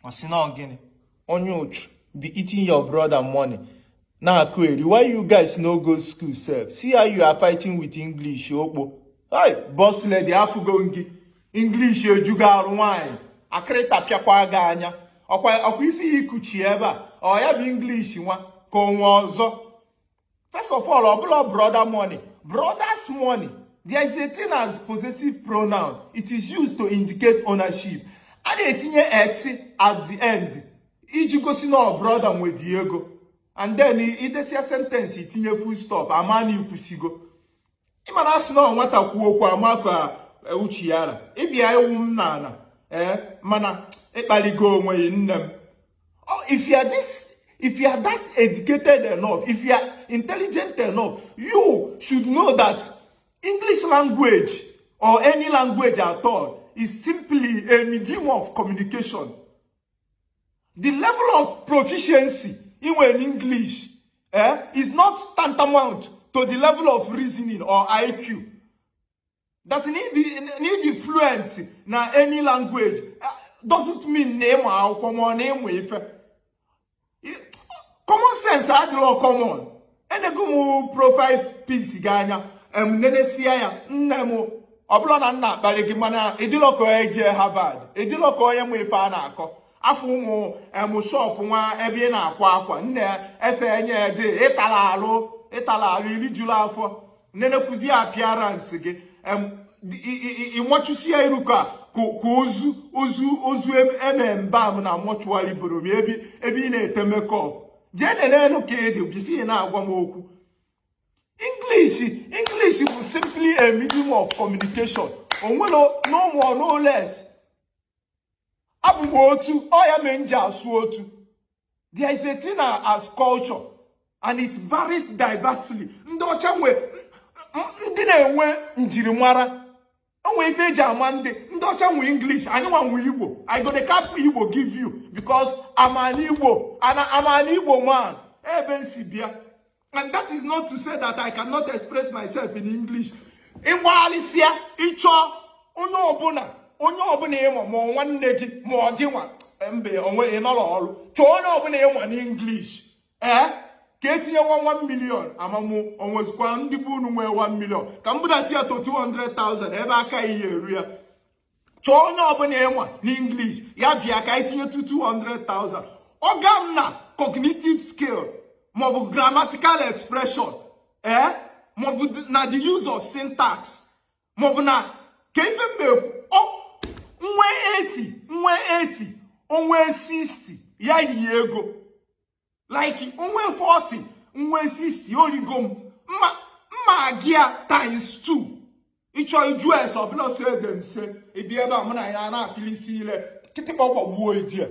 Ọ sị na ọ gịnị? Onye ụchụ be eating your brother money na-akụ eri. Why you guys no go school sef? See how you are fighting with English okpo. Hey, boss lady, afụgo m gị. English ejugo arụ nwaanyị. Akịrịta pịakwa gị anya. Ọkwa ọkwa ife ikuchi ebe a. Ọ ya bụ English nwa ka onwe ọzọ. First of all, ọ bụla brother money. Brother's money. There is a thing as possessive pronoun. It is used to indicate ownership. A na-etinye x at the end iji gosi na ọ brother nwe di ego. And then idesia sentence, itinye full stop, ama na ikwusigo. Ịma na asị na ọ nwata kwuo okwu, ama ka uche ya ra. Ịbịa iwu m n'ala ee, mana ịkpaligo onwe ya, nne m. Oh, if you are that educated enough, if you are intelligent enough, you should know that English language or any language at all is simply a medium of communication. The level of proficiency in English is not tantamount to the level of reasoning or IQ. That need fluent na any language doesn't mean na ịmụ akwụkwọ ma ọ na ịmụ ife. Common sense adịrọ common. Enego m profile pics gị anya em, nenesia ya, nne m. Ọ bụrụ na nna akpali gị, mana ịdịlọ ka onye jee Harvard, ịdịlọ ka onye mụ ife a na-akọ afọ ụmụ em shop nwa ebe ị na-akwa akwa, nne efe nye dị ịtala alụ, ịtala alụ iri juru afọ. Nenekwuzi appearance gị em, ịnwachusie iru ka ozu ozu ozu eme mbam na mortuary boro m ebe ebe ị na-ete makeup. Jee nenenu ka ị dị before ị na-agwa m okwu English. English bụ simply a medium of communication. Onwere no more, no less. Abụ m otu ọ ya mee m ji asụ otu. There is a thing as culture and it varies diversely. Ndị ọcha nwe ndị na-enwe njirimara, onwe ife eji ama ndị. Ndị ọcha nwe English, anyị nwa nwe Igbo. I go dey cap Igbo give you because I'm an Igbo and I'm an Igbo man ebe m si bịa. And that is not to say that I cannot express myself in English. Ịgbaghalịsịa ịchọ onye ọbụla, onye ọbụla ịma, ma ọ nwanne gị ma ọ gị nwa mbe onwe ị nọrọ ọrụ, chọọ onye ọbụla ịnwa n'English ee, ka etinye nwa 1 million. Amamụ onwezikwa ndị bụ unu nwee 1 million ka m budata ya to 200,000 ebe aka ihe eru ya. Chọọ onye ọbụla ịnwa n'English, ya bịa ka etinye 200,000. Ọ ga m na cognitive skill maọbụ grammatical expression ee, maọbụ na the use of syntax, maọbụ na ka ife mmekwu nwe 80, nwe 80, onwe 60, ya rie ego like onwe 40, nwe 60, origo m mma mma gị ya times 2. Ịchọ iju ese ọbụla so ede nse ịbịa ebe a, mụ na ya na-afilisi ile kịtịkpa gbagbuo idi.